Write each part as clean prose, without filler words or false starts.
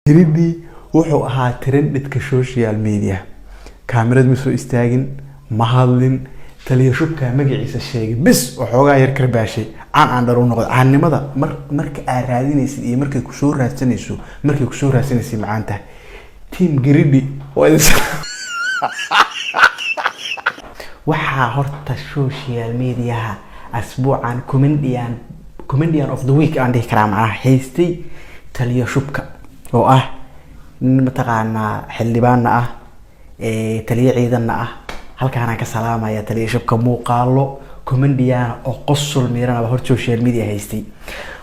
Giridii wuxuu ahaa trendedka social media. Kaamirad ma soo istaagin, ma hadlin, taliya shubkaa magaciisa sheegay bis, waxoogaa yar karbaashay, caan aan dhar u noqday. Caannimada marka aad raadinaysid iyo markay kusoo raadsanayso, markay kusoo raadsanaysid macaan tahay. Team Giridhi waa idin. Waxaa horta social mediaha asbuucan comedian of the week aan dhihi karaa, macnaha haystay taliya shubka oo ah nin mataqaanaa xildhibaanna ah, taliye ciidanna ah. Halkaanaan ka salaamaya taliya shubka. Muuqaalo comediana oo qosol miiranaba hor social media haystay.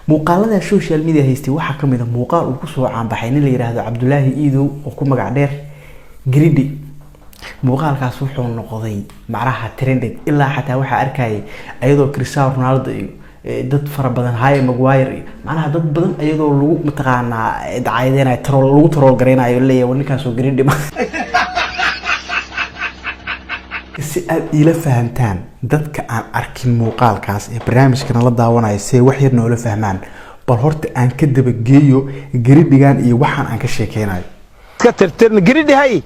Muuqaalada social media haystay waxaa kamid a muuqaal uu kusoo caanbaxay nin la yiraahdo Cabdulaahi Iidow oo ku magac dheer Giridhi. Muuqaalkaas wuxuu noqday macnaha trended, ilaa xataa waxaa arkayay ayadoo Cristiano Ronaldo iyo dad fara badan, Harry Maguire iyo macnaha dad badan, ayadoo lagu mataqaanaa dacaydeynayo, troll lagu troll gareynayo, leeyahay war ninkaas oo Giridhi ma. Si aad iila fahamtaan dadka aan arkin muuqaalkaas ee barnaamijkana la daawanaya, si ay wax yar noola fahmaan, bal horta aan ka dabageeyo Giridhigan iyo waxaan aan ka sheekeynayo. Iska tirtirna Giridhi hay.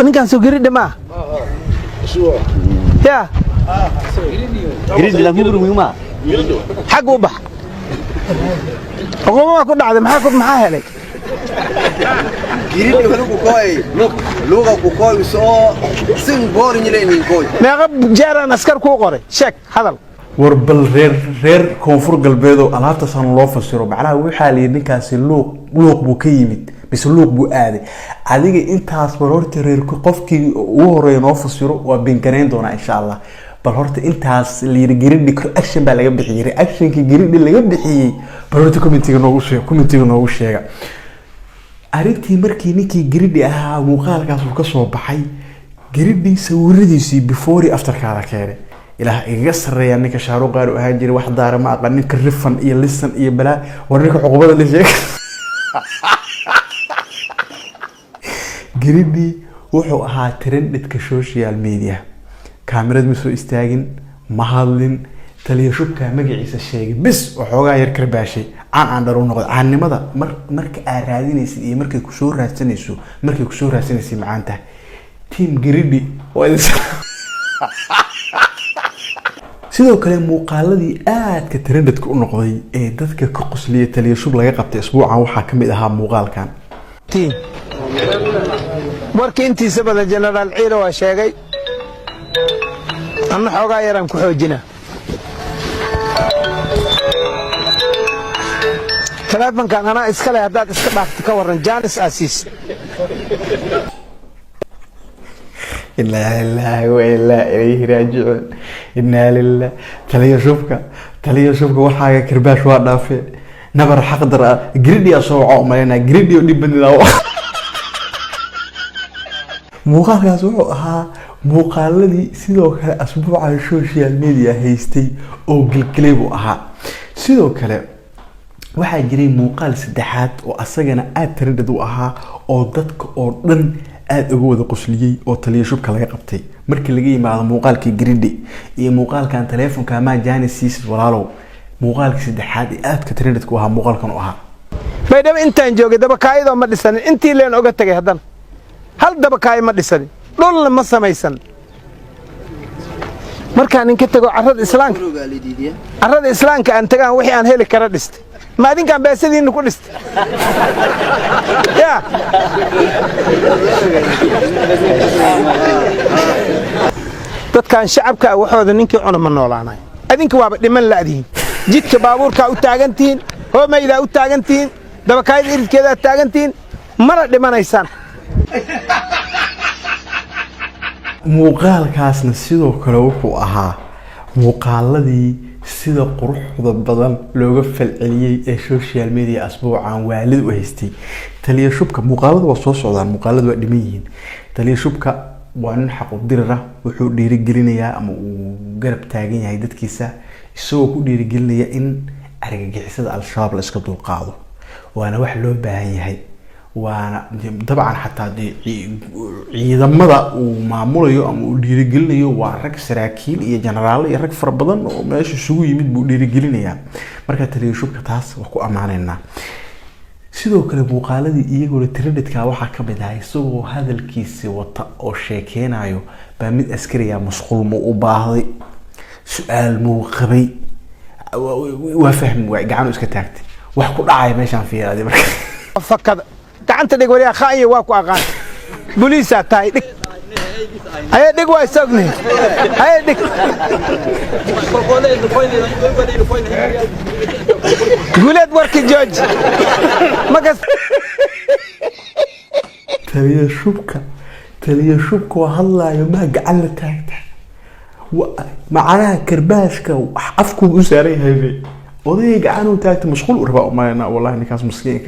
Ninkaan soo Giridhi ma ya? Giridhi la mugru muhiima. Xag u bax, uquma ku dhacday. Maxaa ku maxaa helay? Giridhi wuxuu ku kooy luuga ku kooy soo sin boorin ile kooy. Meeqa jeeraan askar kuu qoray? Sheeg, hadal. War bal reer Koonfur Galbeed oo alaabtaasaan loo fasiro. Macnaha waxaa la yidhi ninkaasi Luuq, Luuq buu ka yimid mise Luuq buu aaday? Adiga intaas bal horta reer qofkii ugu horeeya noo fasiro waa bingarayn doonaa insha Allah. Bal horta intaas la yidhi Giridhi reaction baa laga bixiyey, reactionkii Giridhi laga bixiyey bal horta commentiga noogu sheega, commentiga noogu sheega. Arrintii markii ninkii Giridhi ahaa muuqaalkaas uu kasoo baxay, Giridhi sawiradiisii before iyo afterkaada keenay. Ilaah igaga sarreeya, ninka Shaaruqaan u ahaan jiray wax daara ma aqaan, ninka rifan iyo lisan iyo balaa. War ninka cuqubada la sheegay. Giridhi wuxuu ahaa trendedka social media. Kaamirad ma soo istaagin, ma hadlin, taliya shubkaa magaciisa sheegay bis, waxoogaa yar karbaashay, caan aan dhar u noqday. Caannimada marka aad raadinaysid iyo markay kusoo raadsanayso, markay kusoo raadsanaysid macaan tahay. Team Giridhi waa idin. Sidoo kale muuqaaladii aadka trendedka u noqday ee dadka ka qosliyay taliya shub laga qabtay isbuucan waxaa kamid ahaa muuqaalkan. Tiin warkii intiisa badan Jenaraal Ciilo waa sheegay, anna xoogaa yaraan ku xoojina. Taleefankan anaa iskale, haddaad iska dhaafto ka warran jaanis asiis. Inaa lilaahi wa inaa ilayhi raajicuun, inaa lilah. Taliya shubka, taliya shubka, waxaaga karbaash waa dhaafee, nabar xaqdar ah. Giridhiyaa soo waca umaleynaa, Giridhi oo dhib badnida. Muuqaalkaas wuxuu ahaa muuqaaladii sidoo kale asbuuca social media haystay oo gelgelay buu ahaa. Sidoo kale waxaa jiray muuqaal saddexaad oo asagana aada trended u ahaa oo dadka oo dhan aada uga wada qosliyey oo taliya shubka laga qabtay. Markii laga yimaado muuqaalkii Giridhi iyo muuqaalkan taleefonka amaa janis siisid walaalow, muuqaalkii saddexaad ee aadka trendedka u ahaa muuqaalkan u ahaa. Baydhabo intaan joogay dabakaayadoo ma dhisanin, intii leen oga tegay haddana hal dabakaayo ma dhisanin, dhulna ma samaysan. Markaan inka tego carrada islaamka, carrada islaamka aan tagaan, wixii aan heli kara dhistay. Ma adinkaan beesadiinna ku dhistay ya? Dadkan shacabka ah waxooda ninkii cuna ma noolaanayo. Adinka waaba dhiman la'dihiin, jidka baabuurkaa u taagan tihiin, hoomaydaa u taagan tihiin, dabakaayada iridkeedaa taagan tihiin, mana dhimanaysaan. Muuqaalkaasna sidoo kale wuxuu ahaa muuqaaladii sida quruxda badan looga falceliyey ee social media asbuucan waalid u haystay taliya shubka. Muuqaaladu waa soo socdaan, muuqaaladu waa dhiman yihiin. Taliya shubka waa nin xaqudirir ah, wuxuu dhiirigelinayaa ama uu garab taagan yahay dadkiisa, isagoo ku dhiirigelinaya in argagixisada Al-Shabaab la iska dulqaado, waana wax loo baahan yahay. Waana dabcan xataa dee ciidamada uu maamulayo ama uu dhiirigelinayo waa rag saraakiil iyo jenaraalo iyo rag fara badan oo meesha isugu yimid buu dhiirigelinayaa. Marka taliya shubka taas waa ku ammaanaynaa. Sidoo kale muuqaaladii iyaguna trendedka waxaa ka mid ahaa isagoo hadalkiisi wata oo sheekeynayo baa mid askariya masquul muu u baahday, su-aal muu qabay, waa fahmi waay, gacanu iska taagtay, wax ku dhacaya meeshaan fiiraday marka. Fakada gacanta dhig, wariyaa khaanya, waa ku aqaan, boliisaa tahay. Dhig, haye, dhig, waa isogni, haye, dhig. Guuleed, warki jooji makas. Taliya shubka, taliya shubka oo hadlaayo maa gacan la taagta? Macnaha karbaashka wax afkuu u saaran yahay be odayga gacanuu taagta, mashquul u rabaa umaleyna. Wallahi ninkaas miskiinka.